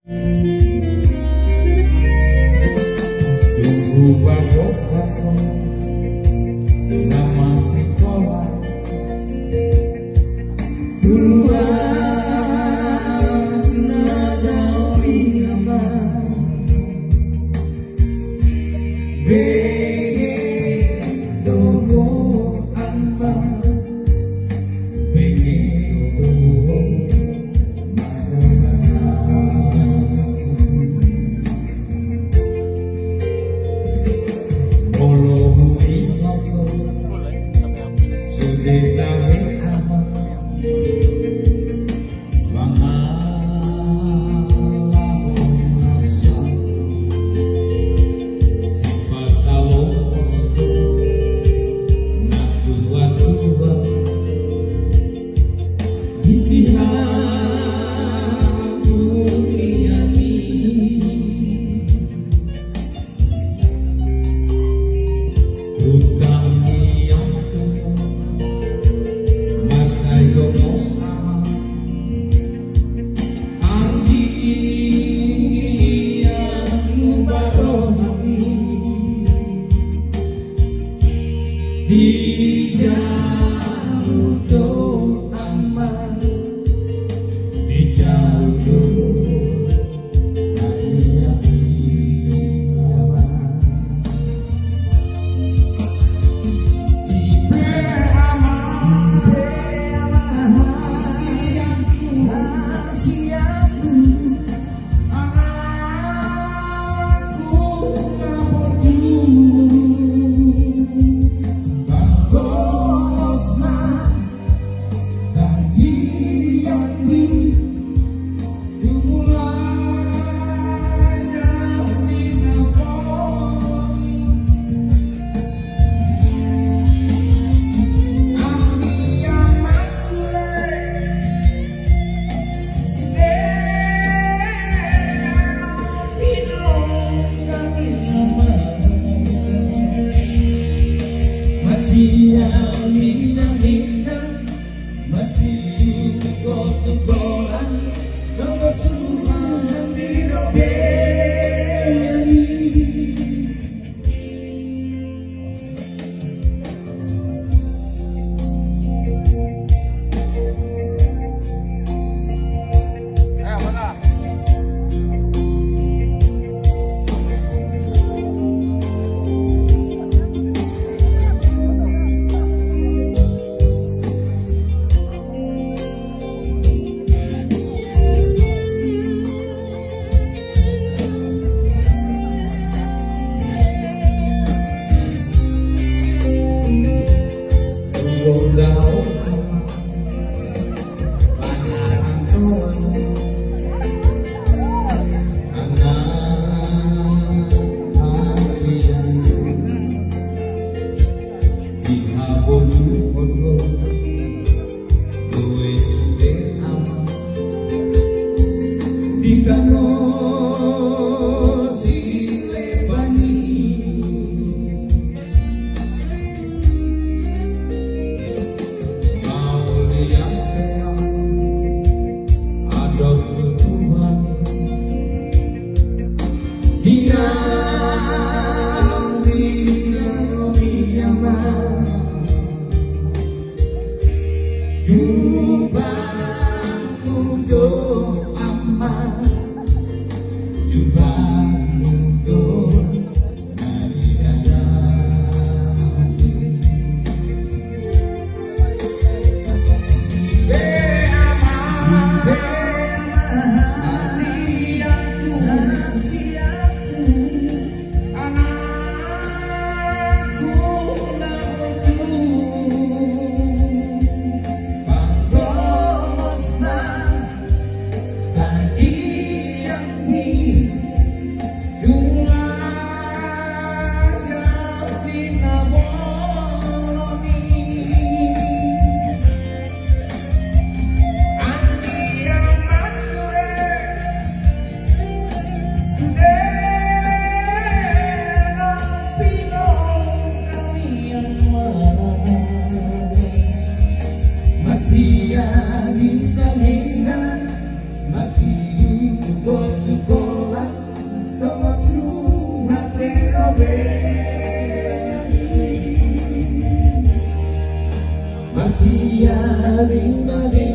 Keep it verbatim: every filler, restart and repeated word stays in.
Dung hupaboa ho na masikola, tuat na dao ni amang. Bege do ho amang, bege do ho. Molo huingot ho sude tahe amang, mangalaho na sahat, sipata longos do natuatua di siamun i. Utang ni ampu masa i do mos amang, anggiat lupa rohani. Dijalu do amang, dijalu do. Masiang ninna ninna, masiang gotu golan, songon suruhan di robean i. Di tano sileban i. Mauliate ma adong tu Tuhan i. Di na rinjalo i amang. Jumpa mu do amang, jumpa mu do na di dalan i. Be amang, be amang, hasianku, hasianku. Masiang ninna ninna, masiang gotu Siaring ma di